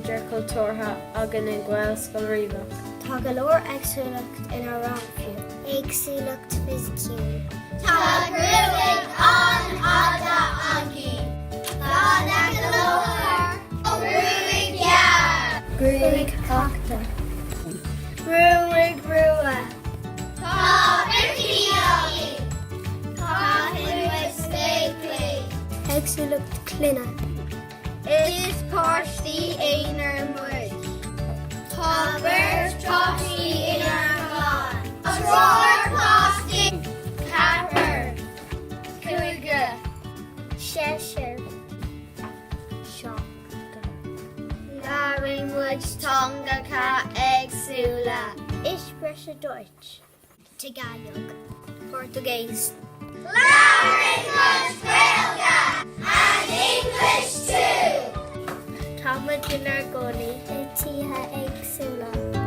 idirchultúrtha againn i nGaelscoil Riabhach. Tá go leor éagsúlacht inár rang fiú. Éagsúlacht fisiciúil. Tá gruaig an-fhada againn. Fada go leor. Gruaig ghearr. Gruaig chasta. Gruaig rua. Tá bricíní againn. Caitheann muid spéaclaí. Éagsúlacht clainne. Is páistí aonair muid. Tá beirt páistí inár gclann. Triúr páistí. Ceathrar. Cúigear. Seisear. Seachtar. Labhraíonn muid teangacha éagsúla. Ich spreche Deutsch. Tagalog. Português. Labhraíonn muid Gaeilge and English too! Tá muid inár gcónaí i dtithe éagsúla.